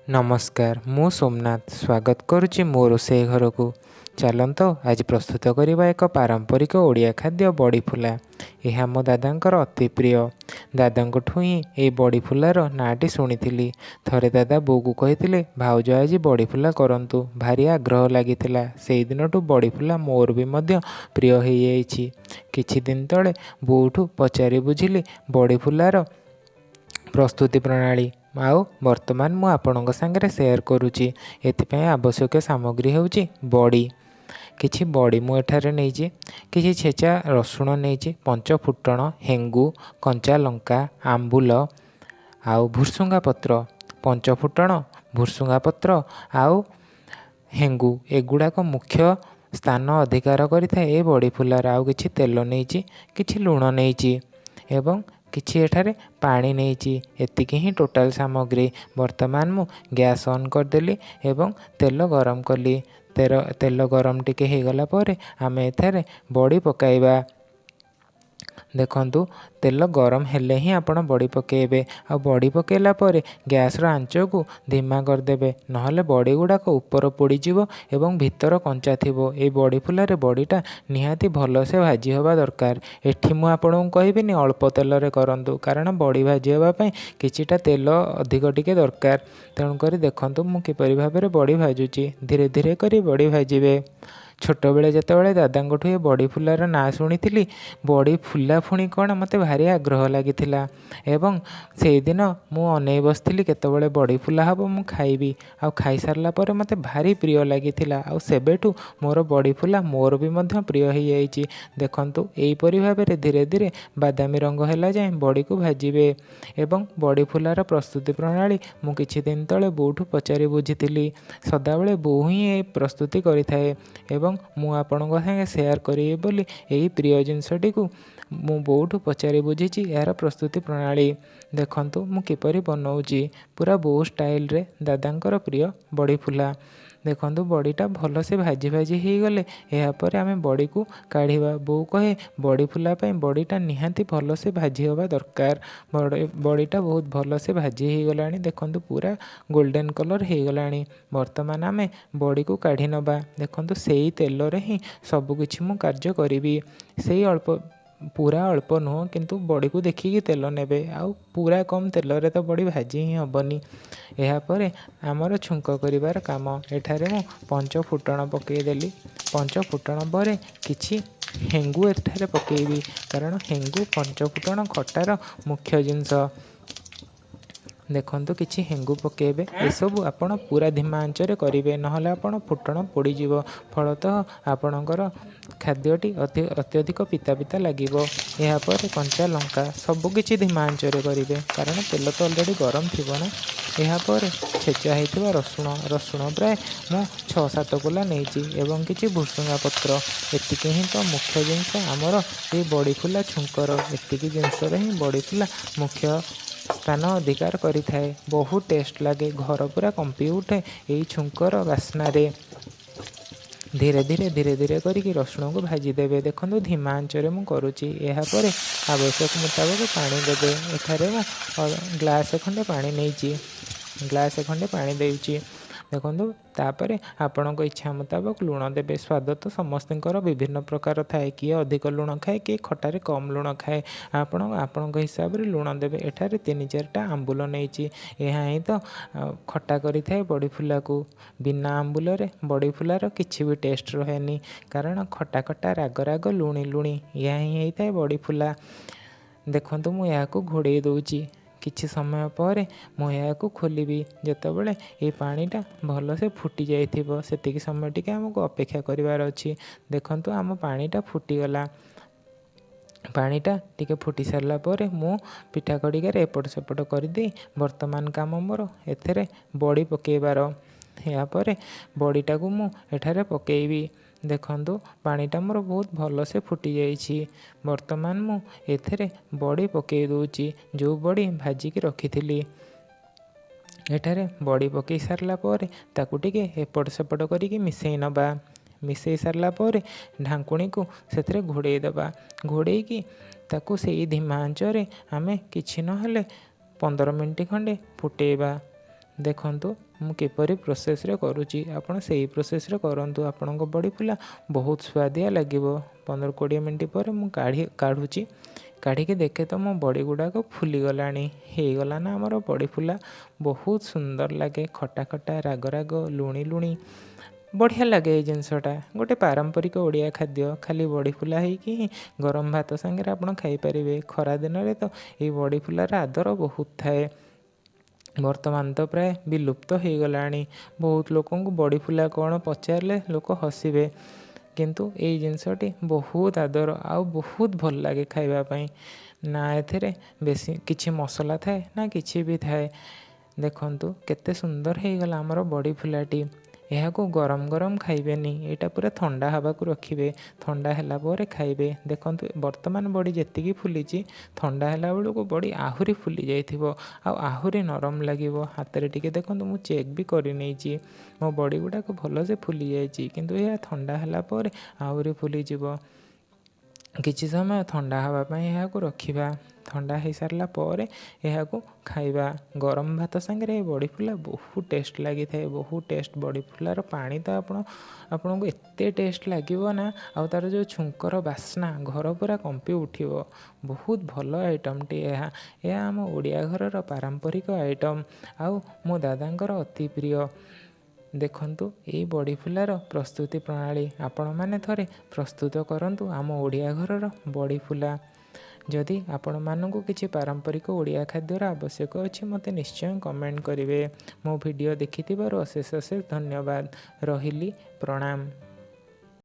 ନମସ୍କାର, ମୁଁ ସୋମନାଥ ସ୍ୱାଗତ କରୁଛି ମୋ ରୋଷେଇ ଘରକୁ। ଚାଲନ୍ତୁ ଆଜି ପ୍ରସ୍ତୁତ କରିବା ଏକ ପାରମ୍ପରିକ ଓଡ଼ିଆ ଖାଦ୍ୟ ବଡ଼ିଫୁଲା। ଏହା ମୋ ଦାଦାଙ୍କର ଅତି ପ୍ରିୟ। ଦାଦାଙ୍କଠୁ ହିଁ ଏହି ବଡ଼ିଫୁଲାର ନାଁଟି ଶୁଣିଥିଲି। ଥରେ ଦାଦା ବୋଉକୁ କହିଥିଲେ, ଭାଉଜ ଆଜି ବଡ଼ିଫୁଲା କରନ୍ତୁ। ଭାରି ଆଗ୍ରହ ଲାଗିଥିଲା। ସେଇଦିନଠୁ ବଡ଼ିଫୁଲା ମୋର ବି ମଧ୍ୟ ପ୍ରିୟ ହେଇଯାଇଛି। କିଛି ଦିନ ତଳେ ବୋଉଠୁ ପଚାରି ବୁଝିଲି ବଡ଼ିଫୁଲାର ପ୍ରସ୍ତୁତି ପ୍ରଣାଳୀ, ଆଉ ବର୍ତ୍ତମାନ ମୁଁ ଆପଣଙ୍କ ସାଙ୍ଗରେ ସେୟାର କରୁଛି। ଏଥିପାଇଁ ଆବଶ୍ୟକୀୟ ସାମଗ୍ରୀ ହେଉଛି ବଡ଼ି। କିଛି ବଡ଼ି ମୁଁ ଏଠାରେ ନେଇଛି, କିଛି ଛେଚା ରସୁଣ ନେଇଛି, ପଞ୍ଚ ଫୁଟଣ, ହେଙ୍ଗୁ, କଞ୍ଚା ଲଙ୍କା, ଆମ୍ବୁଲ ଆଉ ଭୁର୍ସୁଙ୍ଗା ପତ୍ର। ପଞ୍ଚ ଫୁଟଣ, ଭୁର୍ସୁଙ୍ଗା ପତ୍ର ଆଉ ହେଙ୍ଗୁ ଏଗୁଡ଼ାକ ମୁଖ୍ୟ ସ୍ଥାନ ଅଧିକାର କରିଥାଏ ଏ ବଡ଼ି ଫୁଲାର। ଆଉ କିଛି ତେଲ ନେଇଛି, କିଛି ଲୁଣ ନେଇଛି ଏବଂ କିଛି ଏଠାରେ ପାଣି ନେଇଛି। ଏତିକି ହିଁ ଟୋଟାଲ୍ ସାମଗ୍ରୀ। ବର୍ତ୍ତମାନ ମୁଁ ଗ୍ୟାସ୍ ଅନ୍ କରିଦେଲି ଏବଂ ତେଲ ଗରମ କଲି। ତେଲ ଗରମ ଟିକେ ହେଇଗଲା ପରେ ଆମେ ଏଥିରେ ବଡ଼ି ପକାଇବା। ଦେଖନ୍ତୁ, ତେଲ ଗରମ ହେଲେ ହିଁ ଆପଣ ବଡ଼ି ପକାଇବେ, ଆଉ ବଡ଼ି ପକାଇଲା ପରେ ଗ୍ୟାସ୍ର ଆଞ୍ଚକୁ ଧିମା କରିଦେବେ, ନହେଲେ ବଡ଼ି ଗୁଡ଼ାକ ଉପର ପୋଡ଼ିଯିବ ଏବଂ ଭିତର କଞ୍ଚା ଥିବ। ଏଇ ବଡ଼ି ଫୁଲାରେ ବଡ଼ିଟା ନିହାତି ଭଲସେ ଭାଜି ହେବା ଦରକାର। ଏଠି ମୁଁ ଆପଣଙ୍କୁ କହିବିନି ଅଳ୍ପ ତେଲରେ କରନ୍ତୁ, କାରଣ ବଡ଼ି ଭାଜି ହେବା ପାଇଁ କିଛିଟା ତେଲ ଅଧିକ ଟିକେ ଦରକାର। ତେଣୁକରି ଦେଖନ୍ତୁ ମୁଁ କିପରି ଭାବରେ ବଡ଼ି ଭାଜୁଛି। ଧୀରେ ଧୀରେ କରି ବଡ଼ି ଭାଜିବେ। ଛୋଟବେଳେ ଯେତେବେଳେ ଦାଦାଙ୍କଠୁ ଏ ବଡ଼ି ଫୁଲାର ନାଁ ଶୁଣିଥିଲି, ବଡ଼ି ଫୁଲା ପୁଣି କ'ଣ, ମୋତେ ଭାରି ଆଗ୍ରହ ଲାଗିଥିଲା ଏବଂ ସେଇଦିନ ମୁଁ ଅନେଇ ବସିଥିଲି କେତେବେଳେ ବଡ଼ି ଫୁଲା ହେବ, ମୁଁ ଖାଇବି। ଆଉ ଖାଇସାରିଲା ପରେ ମୋତେ ଭାରି ପ୍ରିୟ ଲାଗିଥିଲା, ଆଉ ସେବେଠୁ ମୋର ବଡ଼ି ଫୁଲା ମୋର ବି ମଧ୍ୟ ପ୍ରିୟ ହେଇଯାଇଛି। ଦେଖନ୍ତୁ, ଏହିପରି ଭାବରେ ଧୀରେ ଧୀରେ ବାଦାମୀ ରଙ୍ଗ ହେଲା ଯାଏଁ ବଡ଼ିକୁ ଭାଜିବେ। ଏବଂ ବଡ଼ି ଫୁଲାର ପ୍ରସ୍ତୁତି ପ୍ରଣାଳୀ ମୁଁ କିଛି ଦିନ ତଳେ ବୋଉଠୁ ପଚାରି ବୁଝିଥିଲି। ସଦାବେଳେ ବୋଉ ହିଁ ଏ ପ୍ରସ୍ତୁତି କରିଥାଏ ଏବଂ ମୁଁ ଆପଣଙ୍କ ସାଙ୍ଗେ ସେୟାର କରିବି ବୋଲି ଏହି ପ୍ରିୟ ଜିନିଷଟିକୁ ମୁଁ ବୋଉଠୁ ପଚାରି ବୁଝିଛି ଏହାର ପ୍ରସ୍ତୁତି ପ୍ରଣାଳୀ। ଦେଖନ୍ତୁ ମୁଁ କିପରି ବନଉଛି, ପୁରା ବୋଉ ଷ୍ଟାଇଲରେ ଦାଦାଙ୍କର ପ୍ରିୟ ବଡ଼ି ଫୁଲା। ଦେଖନ୍ତୁ, ବଡ଼ିଟା ଭଲସେ ଭାଜି ଭାଜି ହେଇଗଲେ ଏହାପରେ ଆମେ ବଡ଼ିକୁ କାଢ଼ିବା। ବୋଉ କହେ ବଡ଼ି ଫୁଲା ପାଇଁ ବଡ଼ିଟା ନିହାତି ଭଲସେ ଭାଜି ହେବା ଦରକାର। ବଡ଼ିଟା ବହୁତ ଭଲସେ ଭାଜି ହେଇଗଲାଣି, ଦେଖନ୍ତୁ ପୁରା ଗୋଲ୍ଡେନ୍ କଲର୍ ହେଇଗଲାଣି। ବର୍ତ୍ତମାନ ଆମେ ବଡ଼ିକୁ କାଢ଼ି ନେବା। ଦେଖନ୍ତୁ, ସେଇ ତେଲରେ ହିଁ ସବୁକିଛି ମୁଁ କାର୍ଯ୍ୟ କରିବି। ସେଇ ଅଳ୍ପ, ପୁରା ଅଳ୍ପ ନୁହଁ, କିନ୍ତୁ ବଡ଼ିକୁ ଦେଖିକି ତେଲ ନେବେ, ଆଉ ପୁରା କମ୍ ତେଲରେ ତ ବଡ଼ି ଭାଜି ହିଁ ହେବନି। ଏହାପରେ ଆମର ଛୁଙ୍କ କରିବାର କାମ। ଏଠାରେ ମୁଁ ପଞ୍ଚ ଫୁଟଣ ପକାଇଦେଲି। ପଞ୍ଚ ଫୁଟଣ ପରେ କିଛି ହେଙ୍ଗୁ ଏଠାରେ ପକାଇବି, କାରଣ ହେଙ୍ଗୁ ପଞ୍ଚ ଫୁଟଣ ଖଟାର ମୁଖ୍ୟ ଜିନିଷ। ଦେଖନ୍ତୁ, କିଛି ହେଙ୍ଗୁ ପକାଇବେ। ଏସବୁ ଆପଣ ପୁରା ଧିମା ଆଞ୍ଚରେ କରିବେ, ନହେଲେ ଆପଣ ଫୁଟଣ ପୋଡ଼ିଯିବ, ଫଳତଃ ଆପଣଙ୍କର ଖାଦ୍ୟଟି ଅତ୍ୟଧିକ ପିତା ପିତା ଲାଗିବ। ଏହାପରେ କଞ୍ଚା ଲଙ୍କା। ସବୁକିଛି ଧିମା ଆଞ୍ଚରେ କରିବେ, କାରଣ ତେଲ ତ ଅଲରେଡ଼ି ଗରମ ଥିବ ନା। ଏହାପରେ ଛେଚା ହେଇଥିବା ରସୁଣ, ରସୁଣ ପ୍ରାୟ ମୁଁ 6 7 କୋଲା ନେଇଛି, ଏବଂ କିଛି ଭୁର୍ସୁଙ୍ଗା ପତ୍ର। ଏତିକି ହିଁ ତ ମୁଖ୍ୟ ଜିନିଷ ଆମର ଏଇ ବଡ଼ି ଫୁଲା ଛୁଙ୍କର। ଏତିକି ଜିନିଷରେ ହିଁ ବଡ଼ି ଫୁଲା ମୁଖ୍ୟ ସ୍ଥାନ ଅଧିକାର କରିଥାଏ। ବହୁତ ଟେଷ୍ଟ ଲାଗେ, ଘର ପୁରା କମ୍ପି ଉଠେ ଏଇ ଛୁଙ୍କର ବାସ୍ନାରେ। ଧୀରେ ଧୀରେ ଧୀରେ ଧୀରେ କରିକି ରସୁଣକୁ ଭାଜିଦେବେ। ଦେଖନ୍ତୁ, ଧିମା ଆଞ୍ଚରେ ମୁଁ କରୁଛି। ଏହାପରେ ଆବଶ୍ୟକ ମୁତାବକ ପାଣି ଦେବେ। ଏଠାରେ ମୁଁ ଗ୍ଲାସ୍ ଖଣ୍ଡେ ପାଣି ନେଇଛି, ଗ୍ଲାସ୍ ଖଣ୍ଡେ ପାଣି ଦେଉଛି ଦେଖନ୍ତୁ। ତାପରେ ଆପଣଙ୍କ ଇଚ୍ଛା ମୁତାବକ ଲୁଣ ଦେବେ। ସ୍ୱାଦ ତ ସମସ୍ତଙ୍କର ବିଭିନ୍ନ ପ୍ରକାର ଥାଏ, କିଏ ଅଧିକ ଲୁଣ ଖାଏ, କିଏ ଖଟାରେ କମ୍ ଲୁଣ ଖାଏ। ଆପଣ ଆପଣଙ୍କ ହିସାବରେ ଲୁଣ ଦେବେ। ଏଠାରେ 3 4ଟା ଆମ୍ବୁଲ ନେଇଛି। ଏହା ହିଁ ତ ଖଟା କରିଥାଏ ବଡ଼ି ଫୁଲାକୁ। ବିନା ଆମ୍ବୁଲରେ ବଡ଼ି ଫୁଲାର କିଛି ବି ଟେଷ୍ଟ ରହେନି, କାରଣ ଖଟା ଖଟା, ରାଗ ରାଗ, ଲୁଣି ଲୁଣି, ଏହା ହିଁ ହେଇଥାଏ ବଡ଼ି ଫୁଲା। ଦେଖନ୍ତୁ, ମୁଁ ଏହାକୁ ଘୋଡ଼େଇ ଦେଉଛି। କିଛି ସମୟ ପରେ ମୁଁ ଏହାକୁ ଖୋଲିବି, ଯେତେବେଳେ ଏଇ ପାଣିଟା ଭଲସେ ଫୁଟି ଯାଇଥିବ। ସେତିକି ସମୟ ଟିକେ ଆମକୁ ଅପେକ୍ଷା କରିବାର ଅଛି। ଦେଖନ୍ତୁ, ଆମ ପାଣିଟା ଫୁଟିଗଲା। ପାଣିଟା ଟିକେ ଫୁଟି ସାରିଲା ପରେ ମୁଁ ପିଠା ଖଡ଼ିକାରେ ଏପଟ ସେପଟ କରିଦେଇ ବର୍ତ୍ତମାନ କାମ ମୋର ଏଥିରେ ବଡ଼ି ପକାଇବାର। ଏହାପରେ ବଡ଼ିଟାକୁ ମୁଁ ଏଠାରେ ପକାଇବି। ଦେଖନ୍ତୁ, ପାଣିଟା ମୋର ବହୁତ ଭଲସେ ଫୁଟି ଯାଇଛି। ବର୍ତ୍ତମାନ ମୁଁ ଏଥିରେ ବଡ଼ି ପକାଇ ଦେଉଛି, ଯେଉଁ ବଡ଼ି ଭାଜିକି ରଖିଥିଲି। ଏଠାରେ ବଡ଼ି ପକାଇ ସାରିଲା ପରେ ତାକୁ ଟିକେ ଏପଟ ସେପଟ କରିକି ମିଶାଇ ନେବା। ମିଶାଇ ସାରିଲା ପରେ ଢାଙ୍କୁଣୀକୁ ସେଥିରେ ଘୋଡ଼େଇ ଦେବା। ଘୋଡ଼େଇକି ତାକୁ ସେଇ ଧିମା ଆଞ୍ଚରେ ଆମେ କିଛି ନହେଲେ 15 ମିନିଟ୍ ଖଣ୍ଡେ ଫୁଟେଇବା। ଦେଖନ୍ତୁ ମୁଁ କିପରି ପ୍ରୋସେସ୍ରେ କରୁଛି, ଆପଣ ସେଇ ପ୍ରୋସେସ୍ରେ କରନ୍ତୁ, ଆପଣଙ୍କ ବଡ଼ି ଫୁଲା ବହୁତ ସୁଆଦିଆ ଲାଗିବ। 15-20 ମିନିଟ୍ ପରେ ମୁଁ କାଢ଼ୁଛି। କାଢ଼ିକି ଦେଖେ ତ ମୋ ବଡ଼ି ଗୁଡ଼ାକ ଫୁଲିଗଲାଣି। ହେଇଗଲା ନା ଆମର ବଡ଼ି ଫୁଲା। ବହୁତ ସୁନ୍ଦର ଲାଗେ, ଖଟା ଖଟା, ରାଗ ରାଗ, ଲୁଣି ଲୁଣି, ବଢ଼ିଆ ଲାଗେ ଏଇ ଜିନିଷଟା। ଗୋଟେ ପାରମ୍ପରିକ ଓଡ଼ିଆ ଖାଦ୍ୟ। ଖାଲି ବଡ଼ି ଫୁଲା ହେଇକି ହିଁ ଗରମ ଭାତ ସାଙ୍ଗରେ ଆପଣ ଖାଇପାରିବେ। ଖରା ଦିନରେ ତ ଏଇ ବଡ଼ି ଫୁଲାର ଆଦର ବହୁତ ଥାଏ। ବର୍ତ୍ତମାନ ତ ପ୍ରାୟ ବିଲୁପ୍ତ ହେଇଗଲାଣି। ବହୁତ ଲୋକଙ୍କୁ ବଡ଼ି ଫୁଲା କ'ଣ ପଚାରିଲେ ଲୋକ ହସିବେ, କିନ୍ତୁ ଏଇ ଜିନିଷଟି ବହୁତ ଆଦର ଆଉ ବହୁତ ଭଲ ଲାଗେ ଖାଇବା ପାଇଁ। ନା ଏଥିରେ ବେଶୀ କିଛି ମସଲା ଥାଏ, ନା କିଛି ବି ଥାଏ। ଦେଖନ୍ତୁ କେତେ ସୁନ୍ଦର ହେଇଗଲା ଆମର ବଡ଼ି ଫୁଲାଟି। ଏହାକୁ ଗରମ ଗରମ ଖାଇବେନି, ଏଇଟା ପୁରା ଥଣ୍ଡା ହେବାକୁ ରଖିବେ, ଥଣ୍ଡା ହେଲା ପରେ ଖାଇବେ। ଦେଖନ୍ତୁ ବର୍ତ୍ତମାନ ବଡ଼ି ଯେତିକି ଫୁଲିଛି, ଥଣ୍ଡା ହେଲା ବେଳକୁ ବଡ଼ି ଆହୁରି ଫୁଲି ଯାଇଥିବ ଆଉ ଆହୁରି ନରମ ଲାଗିବ। ହାତରେ ଟିକେ ଦେଖନ୍ତୁ, ମୁଁ ଚେକ୍ ବି କରିନେଇଛି, ମୋ ବଡ଼ି ଗୁଡ଼ାକ ଭଲସେ ଫୁଲି ଯାଇଛି, କିନ୍ତୁ ଏହା ଥଣ୍ଡା ହେଲା ପରେ ଆହୁରି ଫୁଲିଯିବ। କିଛି ସମୟ ଥଣ୍ଡା ହେବା ପାଇଁ ଏହାକୁ ରଖିବା। ଥଣ୍ଡା ହେଇସାରିଲା ପରେ ଏହାକୁ ଖାଇବା। ଗରମ ଭାତ ସାଙ୍ଗରେ ଏ ବଡ଼ି ଫୁଲା ବହୁତ ଟେଷ୍ଟ ଲାଗିଥାଏ, ବହୁତ ଟେଷ୍ଟ। ବଡ଼ି ଫୁଲାର ପାଣି ତ ଆପଣଙ୍କୁ ଏତେ ଟେଷ୍ଟ ଲାଗିବ ନା, ଆଉ ତା'ର ଯେଉଁ ଛୁଙ୍କର ବାସ୍ନା ଘର ପୁରା କମ୍ପି ଉଠିବ। ବହୁତ ଭଲ ଆଇଟମ୍ଟି ଏହା। ଏହା ଆମ ଓଡ଼ିଆ ଘରର ପାରମ୍ପରିକ ଆଇଟମ୍ ଆଉ ମୋ ଦାଦାଙ୍କର ଅତି ପ୍ରିୟ। ଦେଖନ୍ତୁ ଏଇ ବଡ଼ି ଫୁଲାର ପ୍ରସ୍ତୁତି ପ୍ରଣାଳୀ। ଆପଣମାନେ ଥରେ ପ୍ରସ୍ତୁତ କରନ୍ତୁ ଆମ ଓଡ଼ିଆ ଘରର ବଡ଼ି ଫୁଲା। ଯଦି ଆପଣମାନଙ୍କୁ କିଛି ପାରମ୍ପରିକ ଓଡ଼ିଆ ଖାଦ୍ୟର ଆବଶ୍ୟକ ଅଛି, ମୋତେ ନିଶ୍ଚୟ କମେଣ୍ଟ କରିବେ। ମୋ ଭିଡ଼ିଓ ଦେଖିଥିବାରୁ ଅଶେଷ ଅଶେଷ ଧନ୍ୟବାଦ। ରହିଲି, ପ୍ରଣାମ।